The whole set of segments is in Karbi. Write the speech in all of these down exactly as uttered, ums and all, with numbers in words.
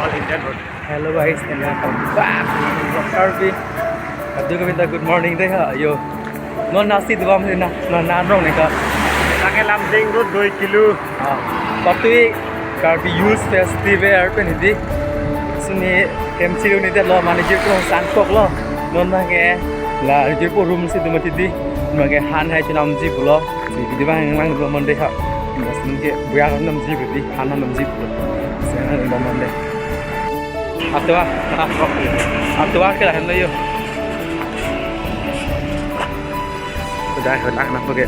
Hello guys, and welcome back to Vlog Karbi. Kadokave ta good morning dei ha, yo. Non nasi dua menit na, na, na rong ne ka. Tangke Lumding Road dui kilo. Ah, patui Karbi Youth Festival pen hidi. Suni M C lo ni de lo manager ko sangkok lo. Non na ke la jirpo room si duma hidi. Non ke han hai chunamji pulo. Si video bang lang dua Monday ha. Mas ke buya namji budi, han namji pulo. Saya dua Monday. Atua, atua ke lahan lo yo. Udah, udah, kenapa ke?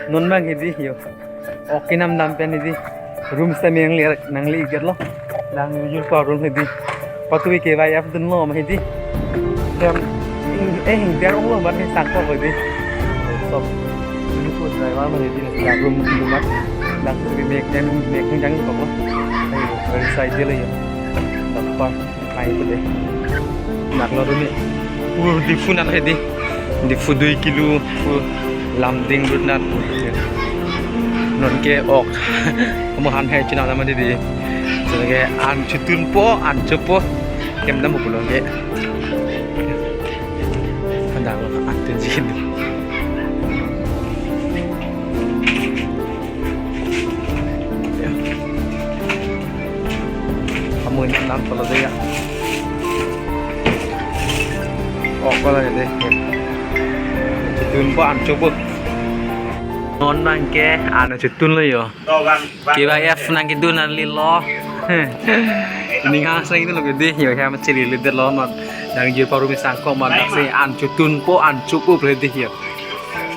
Non bang hidi yo. Ok kenam dam pen hidi. Room sitame nangli, nangli-et lo. Nang yur pa room hidi. Patui K Y F dunlo ma hidi. Hem, eh, der ong lo, ban ni sangkok hidi. Sob. Ini ko driver ma hidi, nang room hidi mat. Nang si mek, nang mek, nang jang kok lo. Ayo, dari side dia lo yo. Dapat. Hai ko de. Nak lo duni. Pur Diphu nat hai di. Diphu dui kilo pur Lumding Road nat. Non ke ok. Kamu han hai china nama di di. Jadi ke an chutun po, an chupo. Kem dam pulo ke. Anda lo an tun jin. Kamu ini enam kalau dia. Oh, kalau ini. Chutun po an chupo. Non bang ke, an chutun lo yo. K Y F nang kedun an lilo. Ning hang seng itu lo gede yo, hem chili lider lo non. Nang jir paru misang ko man si an chutun po an chupo le di yo.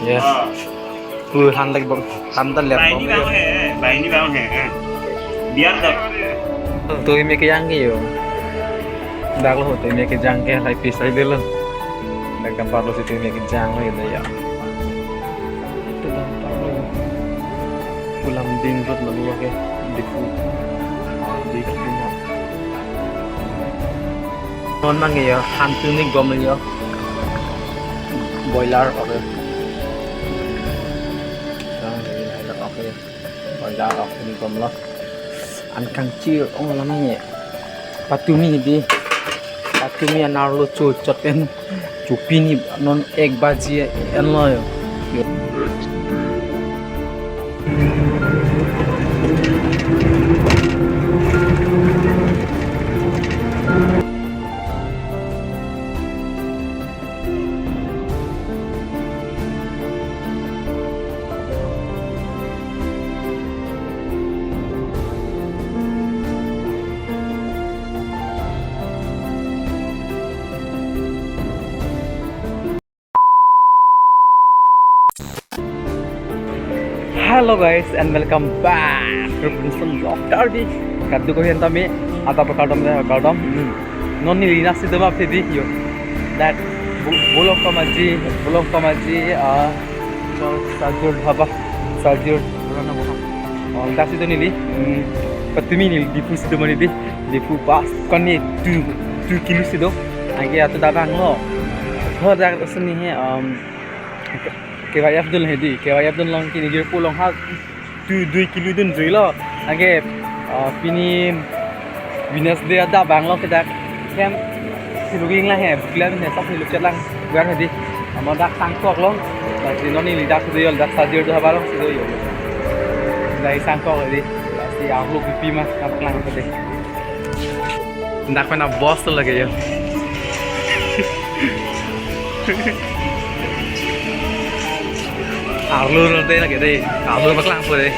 Yes. Ku han lek bang, han tan lek Bai bang ni yo. Bang he, bai ni bang he. Biar dah. Tui me kejang ke yo. Dak lo tui me kejang ke, lai pi sai de lo. Dak dampar lo si tui me kejang lo gitu ya. Itu dampar lo. Pu Lumding Road lalu ke Diphu. Diphu na. Non mang yo, han tuni gom yo. Boiler ok. Boiler ok ni gom lo. An kangchir ong lam ni. Patumi di. Patumi an arlo cho chot pen. Chupini non ek baji en lo yo. Hello guys and welcome back to Princeton Vlog Karbi. Kadokave tame adap kardom, kardom. Hmm. Non neli nasi doma pedi yo. Dak bu-, bulong kamaji, bulong kamaji, ah, so, Sajur Dhaba, Sajur, purana boha. Oh, dak si do neli, hmm, patumi neli Diphu si do mani di, Diphu pas, kani two, two kilo si do. Agi atu dabang lo. Ho dak sini he, um, K Y F dun hedi, K Y F dun long kini jir pulong ha. Tu dui kilo dun jui lo. Anke, ah, pini Wednesday ada bang lo kita. Kem si luging la he, buklam he, sab si lukchat lang. Bukan hedi. Amo dak sangkok lo. Dak si non neli dak si do yo, dak Sajur Dhaba lo si do yo. Dak sangkok hedi. Si ang lo pipi ma, kapak lang hedi. Dak pen a boss lo lagi yo. Arlo lo de lagi de. Arlo paklang po de.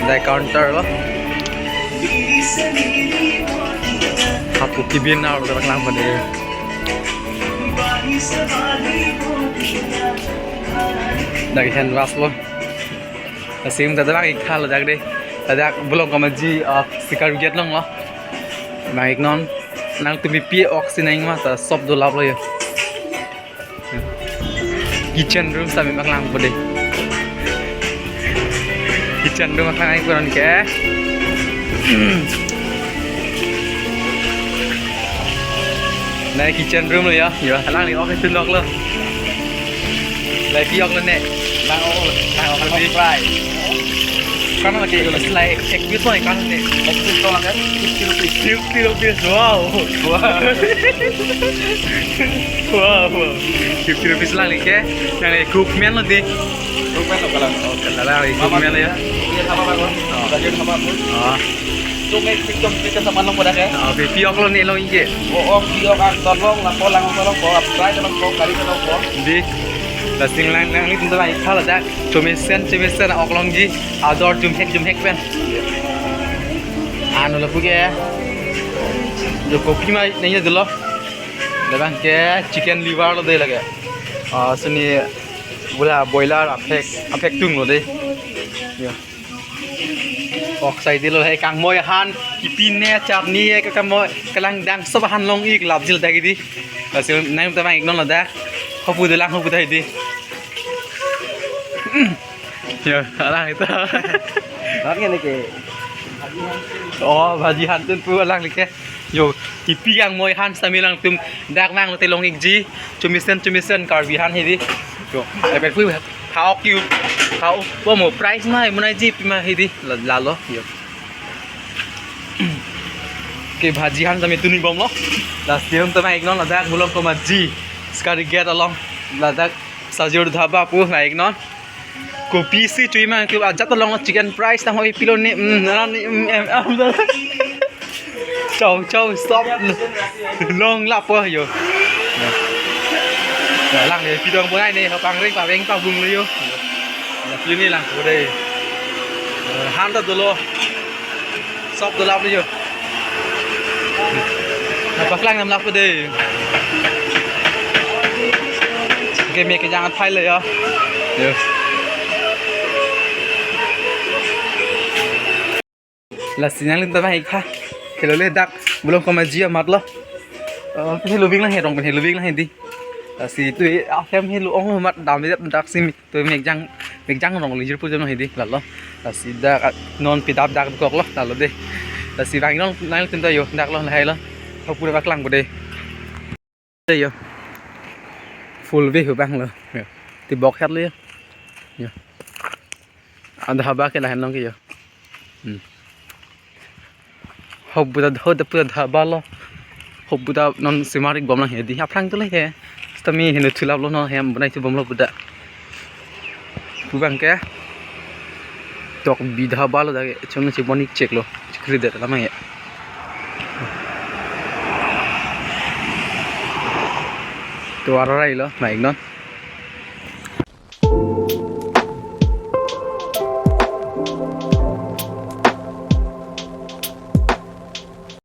Dak counter lo. Hapu kibin arlo paklang po de. Dak hand wash lo. Asim dak dak ikha lo dak de. Dak bulong kamaji, ah, sikar gate long lo. Bang ik non nangtum pi ok si nang ma ta sob dolap lo yo. Kitchen room sami paklang po de. Kitchen room paklang ai puran ke. Nai kitchen room lo yo. Yo, lang ni ok tu nok lo. Lahai pi-ok lo ne. Nang-ok, nang-ok, nang-ok fry. Kan lagi lahai ek piece lo kan ne. Ek piece lo kan fifty rupees. Fifty rupees. Wow. Wow. Wow, wow. Fifty rupees lang lagi ke. Yang lagi cook man lo di. Cook man lo kalang. Oh, kalang lagi cook man lo ya. Iya, sama, Bang. Oh. Belajar sama, Bang. Oh. Tum ek piece, tum ek piece saman long pada ke? Ah, pi-, pi-ok lo ne long ike. Oh, oh, pi-ok ak tolong, lapu lang tolong po, ap fry tolong po, kari tolong po. Di. Lasi nang, nanglitum ta lahai khala dak. Chomesen, chomesen ok longji. Ador jumhek, jumhek pen. Ano lapu ke. Jo kopi mai nangji dolo. Labang ke chicken liver lo de lake. Ah, sini bula boiler aphek, aphek tung lo de. Ya. Ok sai dilo he kangmoi ahan, kipi ne chutney he kangmoi, kalang dang sob ahan long ik lap jil dak di. Lasi nangtum ta vang-iknon lo dak. Hopu dolang hopu ta di. Ya, alang itu. Lagi ni ke. Oh, bhaji han tun pu alang like. Yo, kipi kangmoi han sami nangtum dak vang lo te long ikji. Chomesen, chomesen Karbi han hedi. Yo, epet pui ha ok yu. Ha ok, bo mo price ma, mo nai ji pi ma hedi. La, lalo, yo. Ke bhaji han sami tuni bom lo. Lasi nangtum ta vang-iknon ladak Bulongkom aji. Sukari gate along. Ladak Sajur Dhaba pu vang-iknon. Kopi si chui ma ke ajat long chicken fries tang hoi pilo ne, mm, nara ne, mm, em, em, em. Chow, chow, stop. Long lapo yo. Ya, lang le pidong bonai ne, ho pangring paveng pavung le yo. Ya, pini lang ko dei. Eh, han ta dolo. Sop dolap le yo. Nangpaklang nam lapu dei. Ke me kejang athai le yo. Yo. Lasi nanglitum ta vang-ik tha. Helo le dak Bulongkom aji amat lo. Oh, helo ving lang he rong pen helo ving lang he di. Lasi tu ahem helo ong lo mat dam dak simi. Tu mekjang, mekjang rong lijir pu jam hedi lalo. Lasi dak non pidap dak kok lo lalo de. Lasi vang-iknon nangtum ta yo dak lo lahai lo. Hopu ta paklang ko de. De yo. Full view bang lo. Yo. Ti bok het lo yo. Yo. An dhaba ke lahen long ke yo. Hmm. Hopu ta, hopu ta dhaba lo. Hopu ta non semarik bom lang he di. Aphrang tu le he. Sitame heno thulap lo non hem bonai thu bom lo pu ta. Pu bang ke. Tokbi dhaba lo dak ke. Chom si bon ik chek lo. Chikri det lamang he. Tu arai lo, vang-iknon.